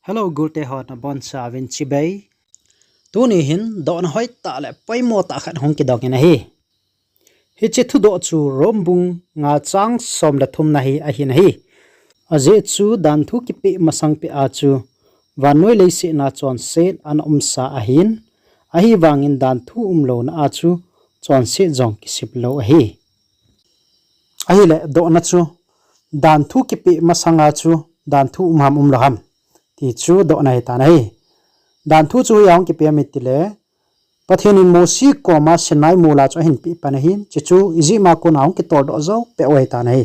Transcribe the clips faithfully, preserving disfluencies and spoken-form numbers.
Hello, gulte ho nabonchauvin chibai. Tuni hin dohna hoitah le poimo tah khat hung kidongin ahi. Hiche thudoh chu Rom bung nga chang som le thumna hi ahin ahi. Ajeh chu danthu kipeh masang peh a chu vannoi leiset a chonset ana umsa ahin, ahivangin danthu umlouna a chu chonset jong kisim lou ahi. Ahile dohna chu, danthu kipeh masanga chu danthu um ham umlou ham, ti chu dohna hitan ahi. Danthu chu hoiya hung kipeh ham itile, Pathen in Mosi koma Sinai mola chu ahin peh pan ahin, chuchu Egypt a kona hung kitoldoh jou peh u ahitan ahi.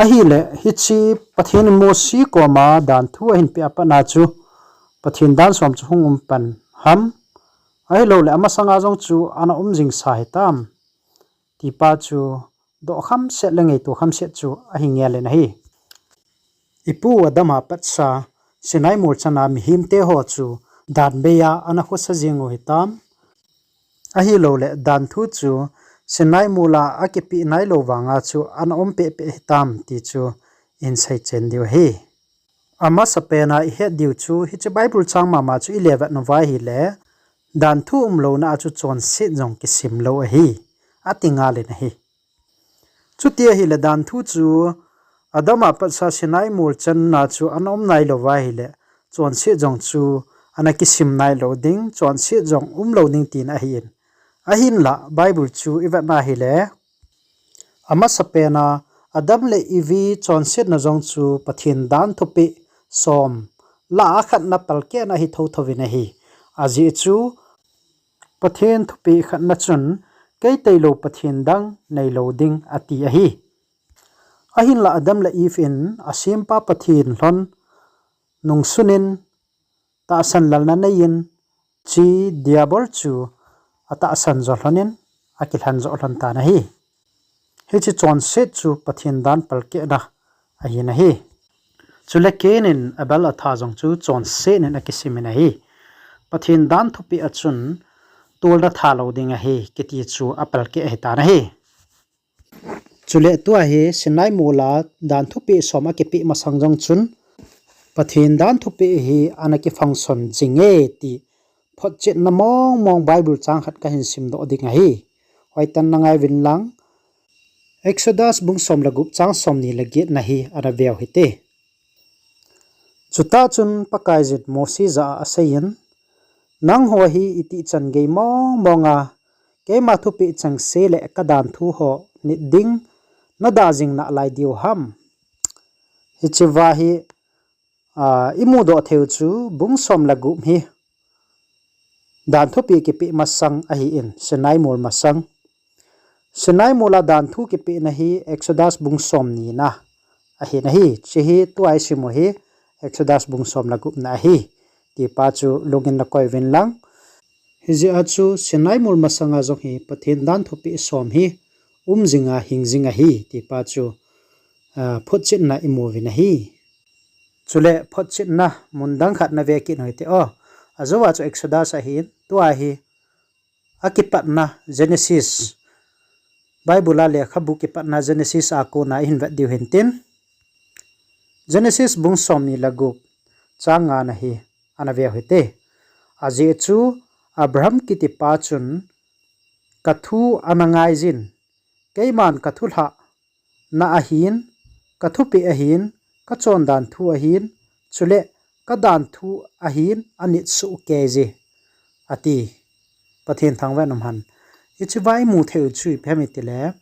Ahile hiche Pathen in Mosi koma danthu ahin peh a pat a chu Pathen dan som chu hung um pan ham, ahilouleh amasanga jong chu ana um jingsa hitam, tipa chu doh khamset le ngaito khamset chu ahi ngelin ahi. Ipu Adam a patsa Sinai mol chana mihemte ho chu dan beiya ana khosa jing u hitam, ahilouleh danthu chu Sinai mola akipeh nailou vanga chu ana um pehpeh hitam ti chu ihin seichen diu ahi. Amasapena ihet diu chu hiche Bible chang mama chu ile vet uva ahile, danthu umlouna a chu chonset jong kisim lou ahi, ati ngalin ahi. Chuti ahile danthu chu Adam a patsa Sinai mol chana chu ana um nailou va ahile, chonset jong chu ana kisim nailou ding, chonset jong umlou ding tina ahin. Ahinla Bible chu ivetna ahile, amasapena Adam le Evi chonsetna jong chu Pathen dan thupeh som lah a khatna palkehna ahi thothouvin ahi. Ajeh chu Pathen thupeh khatna chun, kei tailou Pathen dang neilou ding ati ahi. Ahinla Adam le Eve in asempa Pathen lhon nungsunin tahsan lalna neiyin, hiche Diabol chu atahsan jo lhonin akilhen jo lhon tan ahi. Hiche chonset chu Pathen dan palkehna ahin ahi. Chule Cain in Abel atha jong chu chonset in akisimin ahi. Pathen dan thupeh a chun tolna thalou ding ahi kiti chu apalkeh ahitan ahi. Chule tua hi Sinai mola dan thupeh som akipeh masang jong chun Pathen dan thupeh hi ana kifunction jinge ti photchetna mongmong Bible chang khat kahin simdoh ding ahi. Hoitah in nangaiuvin lang, Exodus bung som le gup chang somni le getna hi ana veu hite. Chutah chun Pakaiyin Mosi jah a aseiyin, nangho hi itichan gei mongmonga keima thupeh chengse le kadanthu ho nit ding nadah jing nalai diu ham? Hicheva hi imudoh theiu chu bung som le gup hi dan thupeh kipeh masang ahin, Sinai mol masang. Sinai mola danthu kipehna hi Exodus bung somnina ahin ahi. Hiche hi tua isimu hi Exodus bung som le gupna ahi, tipa chu lungin nakoiuvin lang. Hijeh a chu Sinai mol masanga jong hi Pathen dan thupeh som hi um jinga hing jing ahi, tipa chu photchetna imuvin ahi. Chule photchetna mun dang khat nave kit u hite o. Ajouva chu Exodus ahin, tua hi akipatna Genesis, Bible a lekhabu kipatna Genesis a kona ihin vet diu hintin, Genesis bung somni le gup chang ngana hi ana veu hite. Ajeh chu Abraham kitipa chun kathu ana ngaiyin, keiman kathulhahna ahin, kathupeh ahin, kachondan thu ahin, chule kadanthu ahin anit sohkeije, ati. Pathen thangvah in umhen. Hicheva imu theiu chu ipi ham itile,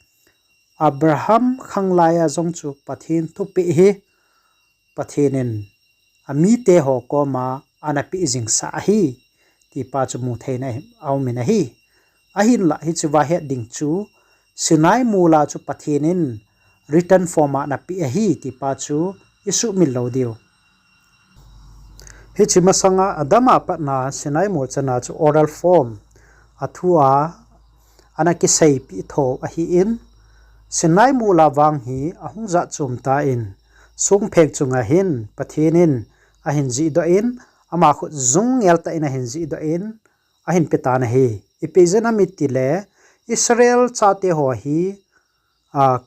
Abraham khanglai a jong chu Pathen thupeh hi Pathen in amite ho koma ana peh jingsah ahi, tipa chu mu theina aumin ahi. Ahinla hicheva het ding chu Sinai mola chu Pathen in written form a ana peh ahi, tipa chu isuhmil lou diu. Hiche masanga Adam a patna Sinai mol chana chu oral form a thu a ana kiseipeh tho ahin, Sinai mola vang hi ahung jat chom tan, songpheng chunga hin Pathen in ahin jihdoh in, ama khut jung ngeltah in ahin jihdoh in, ahin petan ahi. Ipi jeh ham itile, Israel chate ho hi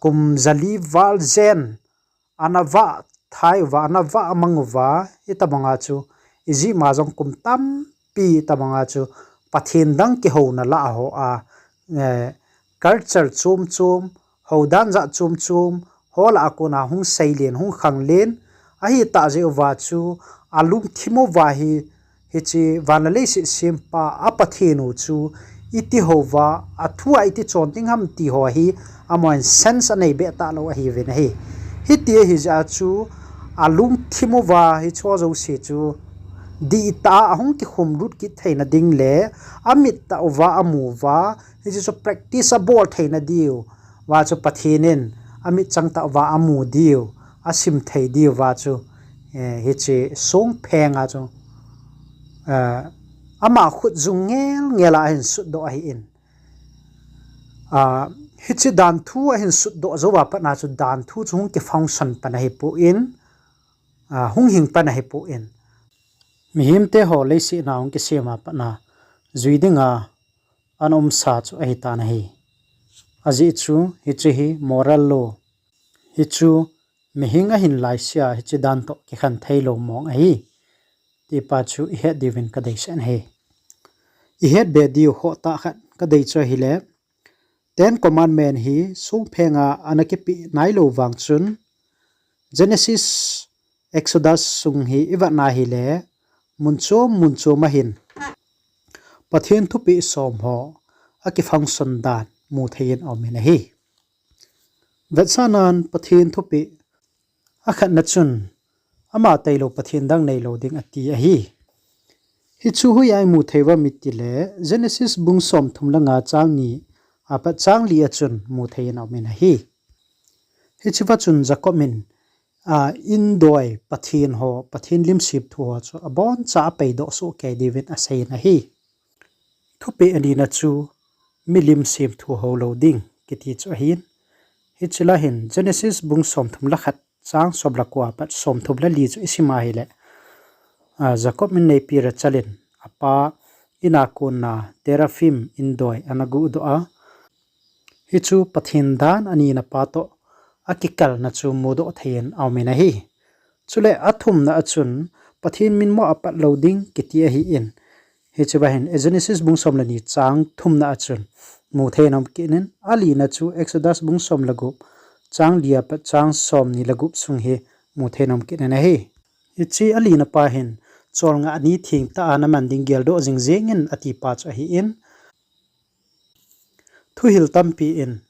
kum jali val jen ana vah thai uva, ana vah mang uva, hitabanga chu, ijeh ma jong kum tampi tabanga chu, Pathen dang kihouna lah a ho a, eh, culture chom chom, houdan jat chom chom, ho lah a kona hung seilen, hung khanglen, ahitah jeh uva chu, alungthim uva hi, hiche van le leiset sempa a Pathen u chu iti houva, athua iti chon ding ham ti ho hi, amahon sense anei be talou ahiuvin ahi. Hiti ahi jeh a chu, alungthim uva hiche ho jouse chu, dihtah a ahung kikhum lut kit theina ding le, amit tah uva amu uva, hiche chu practice abol theina diu va chu Pathen in amit chang tah uva amu diu, asim thei diu va chu, eh, hiche songpheng a chu, eh, ama khut jung ngel ngel a ahin sutdoh ahin. Ah, hiche dan thu ahin sutdoh jou a pat na chu dan thu chu hung kifunction pan ahipon, ah, hung hing pan ahipon. Mihemte ho leiset a hung kisem a pat na jui dinga ana umsa chu ahitan ahi. Ajeh chu hiche hi moral law. Hichu mihing ahin laisea hiche dan toh kikhen theilou mong ahi. Tipa chu ihet diuvin kadeisah in ahi. Ihet be diu khoh tah khat kadei chu ahile, Ten Commandment hi songpheng a ana kipeh nailou vang chun, Genesis, Exodus sung hi ivet na hile, mun chom mun chom ahin Pathen thupeh som ho akifunction dan mu thei in aumin ahi. Vetsahnan Pathen thupeh akhatna chun, ama tailou Pathen dang neilou ding ati ahi. Hichu hoiya imu thei uvam itile, Genesis bung somthum le nga chang ni apat chang li a chun mu thei in aumin ahi. Hichea chun Jacob in, a, indoi Pathen ho, Pathen lim semthu ho chu aboncha apeidoh soh kei diuvin aseiyin ahi. Thupeh anina chu milim semthu ho lou ding kiti chu ahin. Hiche lai hin Genesis bung somthum le khat chang som le ko apat somthum le li chu isim a hile, a, Jacob in neipi Rachel in apa in a kona teraphim indoi ana guhdoh a, hichu Pathen dan anina pa toh akikalna chu mudoh thei in aumin ahi. Chule athumna a chun Pathen mitmo apat lou ding kiti ahin. Hichea hin Genesis bung som le ni chang thumna a chun mu thei in aum kit in, alina chu Exodus bung som le gup chang li apat chang somni le gup sung hi mu thei in aum kit in ahi. Hiche alina pa hin cholngah ni thengtah a ana man ding geldoh jing jeng in ati pa chu ahin. Thuhil tampi in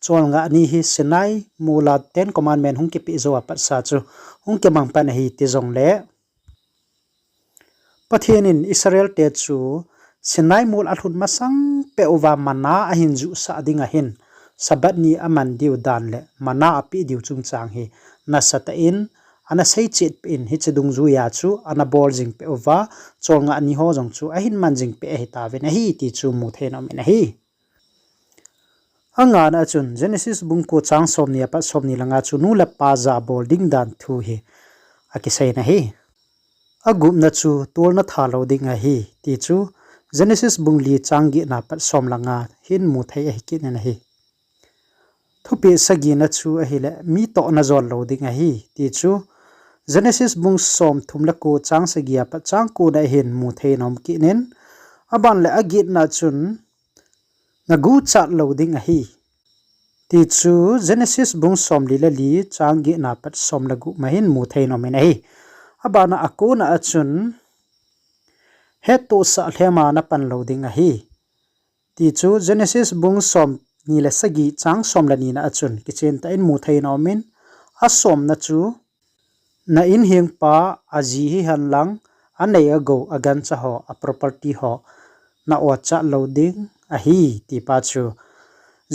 cholngah ni hi Sinai mola Ten Commandment hung kipeh jou apat sa chu hung kimang pan ahi ti jongle, Pathen in Israel te chu Sinai mol alhun masang peh uva manna ahin juhsah ding ahin, Sabbath ni aman diu dan le manna apeh diu chungchang hi nasatah in ana seichet peh in, hiche dungjuiya chu ana bol jing peh uva, cholngah ni ho jong chu ahin man jing peh ahitauvin ahi ti chu mu thei in aumin ahi. Angana a chun Genesis bung ko chang somni apat somni le nga chu nu le pa jabol ding dan thu hi akiseiyin ahi. Agupna chu tolna thalou ding ahi ti chu Genesis bung li chang getna apat som le nga hin mu thei ahi kit in ahi. Thupeh sagina chu ahile mi tohna jol lou ding ahi ti chu Genesis bung somthum le ko chang sagi apat chang ko na hin mu thei in aum kit in, aban le agetna chun naguchat lou ding ahi ti chu Genesis bung somli le li chang getna apat som le gup ma hin mu thei in aumin ahi. Abana akona a chun hettohsah lhema napan lou ding ahi ti chu Genesis bung somni le sagi chang som le nina a chun kichen tah in mu thei in aumin, asomna chu na inhengpa aji hihen lang, anei agou, agancha ho, aproperty ho na ochat lou ding ahi ti pa chu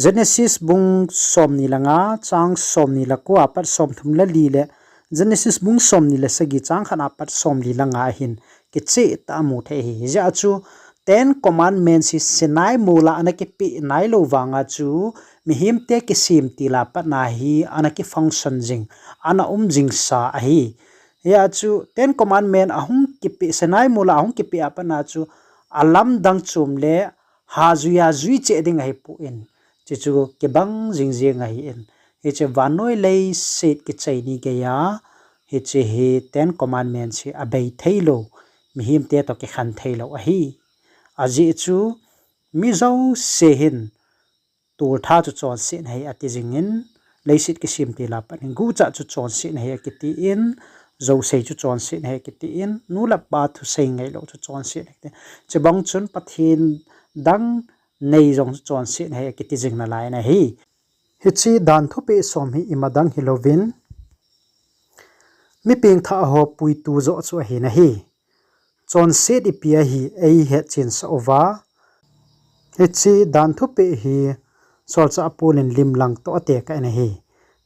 Genesis bung somni le nga chang somni le ko apat somthum le li le Genesis bung somni le sagi chang khat apat somli le nga hin kicheh tah a mu thei ahi. Hijeh a chu Ten Commandments hi Sinai mola ana kipeh nailou vanga chu mihemte kisem til a pat na hi ana kifunction jing, ana um jingsa ahi. Hijeh a chu Ten Commandment ahung kipeh, Sinai mola ahung kipeh a pat na chu alamdang chom le hajui a jui cheh ding ahipon, chuchu kibang jing jeng ahin. Hiche vannoi leiset kichai ni geiya hiche hi Ten Commandments hi abei thei lou, mihem te toh kikhen thei lou ahi. Ajeh chu mi jouse hin toltha chu chonset ahi ati jingin, leiset kisem tila pat hin gucha chu chonset ahi akiti in, jousei chu chonset ahi akiti in, nu le pa thusei ngailou chu chonset ahi. Chubang chun Pathen dang nei jong chu chonset ahi akiti jing nalai ahi. Hiche dan thupeh som hi ima dang hilouvin, mi pengthah ho puitu joh chu ahi nahi. Chonset ipi ahi eihet chen sah uva, hiche dan thupeh hi solchah Paul in limlang toh atekah in ahi.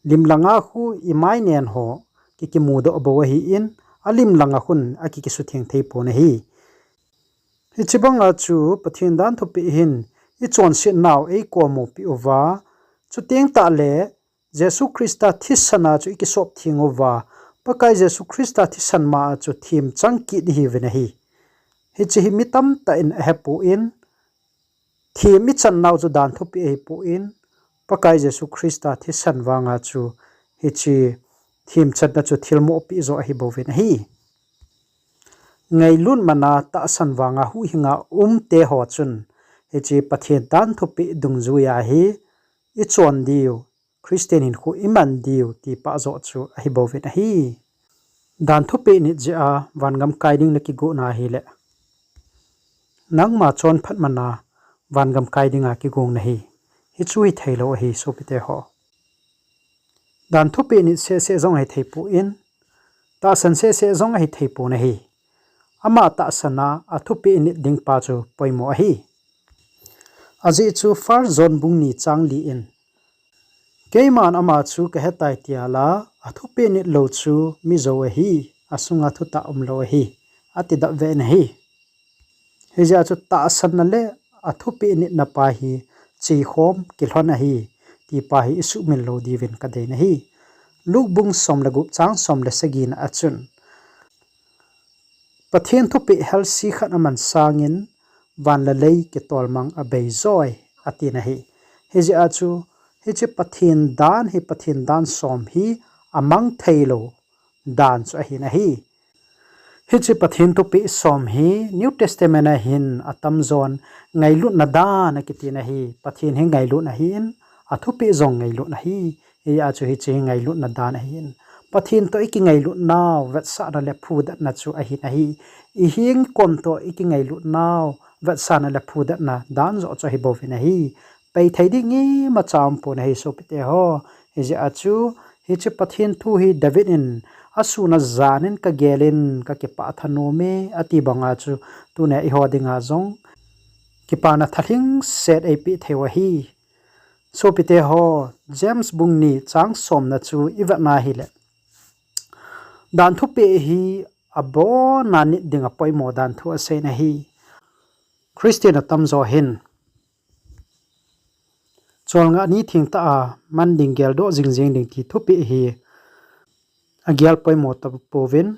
Limlang a khu imai nen ho kikimudoh bou ahin, alimlang a khun akikisutheng thei pon ahi. Hiche banga chu Pathen dan thupeh hin ichonset nau eikomu peh uva, chuteng tahle Jesu Christa thisan a chu ikisop theng uva, Pakai Jesu Christa thisan ma a chu themchang kit ihiuvin ahi. Hiche hi mi tamtah in ahepon, them ichan nau chu dan thupeh ahipon, Pakai Jesu Christa thisan vanga chu hiche themchanna chu thilmoh peh joh ahibouvin ahi. Ngailut mana tahsan vanga huhhinga umte ho chun hiche Pathen dan thupeh dungjuiya hi ichon diu, Christian hinkho iman diu ti pah joh chu ahibouvin ahi. Dan thupeh nit jeh a vangam kai ding nakigoh na hile, nangma chonphat mana vangam kai dinga kigong nahi. Hichu hithei lou ahi sopite ho. Dan thupeh nit sehseh jong ahithei pon, tahsan sehseh jong ahithei pon ahi. Ama tahsan a athupeh nit ding pa chu poimo ahi. Ajeh chu First John bung ni chang li in, keiman ama chu kahetai tia la, athupeh nit lou chu mi jou ahi, asunga thutah umlou ahi, ati dap ve in ahi. Hijeh a chu tahsanna le athupeh nitna pa hi cheikhom kilhon ahi, ti pa hi isuhmil lou diuvin kadei nahi. Luke bung som le gup chang som le sagi na a chun, Pathen thupeh helse khat aman sangin van le lei kitolmang abei joi, ati nahi. Hijeh a chu hiche Pathen dan hi, Pathen dan som hi amang thei lou dan chu ahi nahi. Hiche Pathen thupeh som hi New Testament a hin atamjon ngailutna dan akiti nahi. Pathen hi ngailut ahin, athupeh jong ngailut ahi. Hijeh a chu hiche hi ngailutna dan ahin, Pathen toh ikingailut nau vetsahna le phudatna chu ahi nahi. Ihinkho toh ikingailut nau vetsahna le phudatna dan joh chu ahibouvin ahi. Pei thei ding imacha umpon ahi sopite ho. Hijeh a chu hiche Pathen thu hi David in, asun ajan in kagel in kakipah thanom e, ati banga chu tunia eiho dinga jong kipana thalhingset eipeh thei u ahi. Sopite ho, James bung ni chang som na chu ivet na hile, dan thupeh hi abonna nit ding apoimo dan thu asei nahi. Christian atamjo hin cholngah ni thengtah a man ding, geldoh jingjing ding ti thupeh hi agel poimo tapouvin,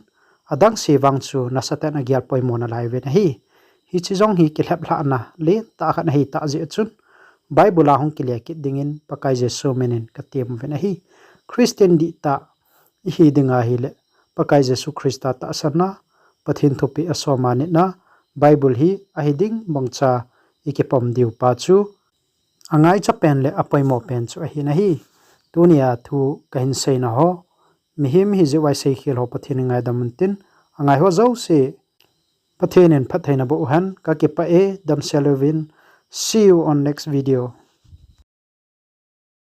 adangse vang chu nasatah in agel poimo nalai uvin ahi. Hiche jong hi kilheplhahna lentah khat ahitah jeh chun, Bible a hung kile kit dingin Pakai Jesu min in katem uvin ahi. Christian dihtah ihi ding ahile, Pakai Jesu Christa tahsanna, Pathen thupeh asoma nitna, Bible hi ahi ding bangcha ikipom diu pa chu angaicha pen le apoimo pen chu ahi nahi. Tunia thu kahin seina ho, mihem hijeh uva seikhel ho Pathen in ngaidam untin, angai ho jouse Pathen in phattheina boh uhen, kakipah e, damsel uvin. See you on next video.